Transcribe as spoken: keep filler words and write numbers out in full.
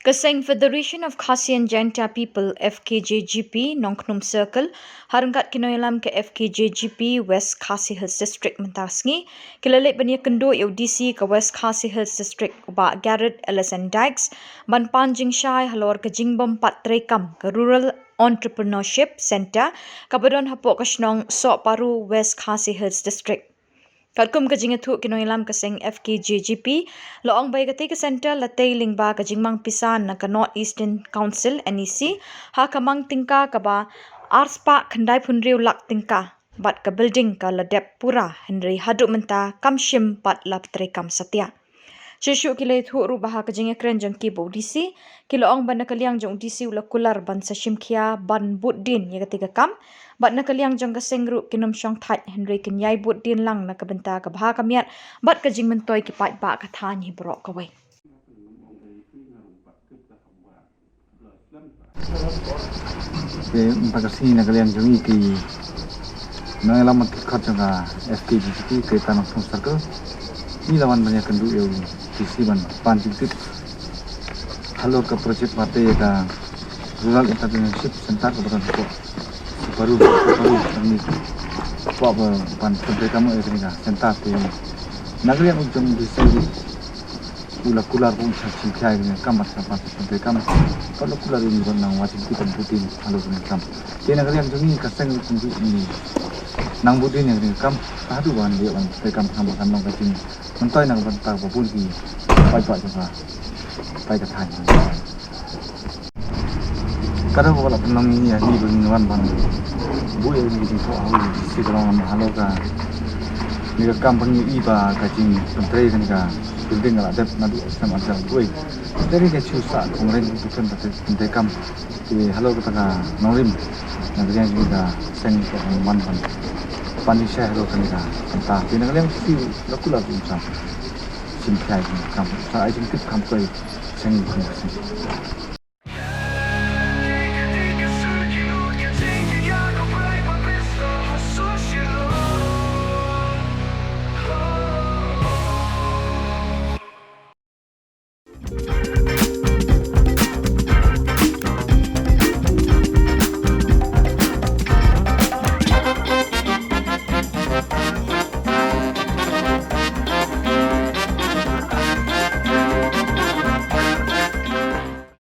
Ka seng Federation of Khasi and Jaintia People, F K J G P, Nongkhnum Circle, ha ryngkat ki nongïalam ka F K J G P West Khasi Hills District mynta ka sngi, ki la leit ban ïakynduh ïa u D C ka West Khasi Hills District, u Bah Garod L S N Dykes, ban pan jingshai halor ka jingbym pat treikam ka Rural Entrepreneurship Centre kaba don hapoh ka shnong Sohparu, West Khasi Hills District. Katkum ka jingïathuh ki nongïalam ka seng F K J G P, la ong ba ïa katei ka centre la tei lyngba ka jingmang pisa na ka North Eastern Council, N E C, ha ka mang tyngka kaba arspah khyndai phew hynriew lak tyngka, bad ka building ka la dep pura, hynrei haduh mynta kam shym pat la treikam satia. Shuh shuh ki la ïathuh ruh ba ha ka jingïakren jong ki bad u D C, ki la ong ba na ka liang jong u D C u la kular ban sa shim khia ban bud dien ïa katei ka kam, bad na ka liang jong ka seng ruh kin ym shong thait, hynrei kin ïai bud dien lang na ka bynta ka bha ka miat bad ka jingmyntoi ki paidbah ka thaiñ hi baroh kawei. Te mynta ka sngi na ka liang jong ngi ki nongïalam ki khot jong ka F K G G P ka Nongkhnum Circle, ngi la wan ban ïakynduh ïa u D C ban pan jingtip halor ka project ba tei ïa ka Rural Entrepreneurship Centre kaba don hapoh Sohparu, Sohparu, ngi kwah ba ban pyntrei kam ïa kane ka centre. Te na ka liang jong u D C u la kular ba un sa shim khia ïa kane ka kam bad sa pan pyntrei kam. Bad la kular ïa ngi ban nang wad jingtip ban bud dien halor kane ka kam. Te na ka liang jong ngi ka seng ruh ngi nang bud dien ïa kane ka kam. Haduh ban leh ban pyntrei kam, khnang ba kan long ka jingmyntoi na ka bynta ba bun ki paidbah jong ka, paidbah ka thaiñ. Ka dei kaba la pynlong ïa ngi ba ngin wan ban buh ïa ngi jingthoh ha u D C ka long halor kane ka kam ba ngi i ba ka jingpyntrei kane ka building ka la dep naduh snem ar hajar arphew wei. Te ka shu sah kongren ki pyntrei, pyntrei kam. Te halor kata ka nongrim na ka liang jong ka seng ka ong ban ban pan jingshai halor kane ka centre. Te na ka liang u D C u la kular ba un sa shim khia ïa kane ka kam, sa ai jingtip kham kloi sha ngi kum ka seng.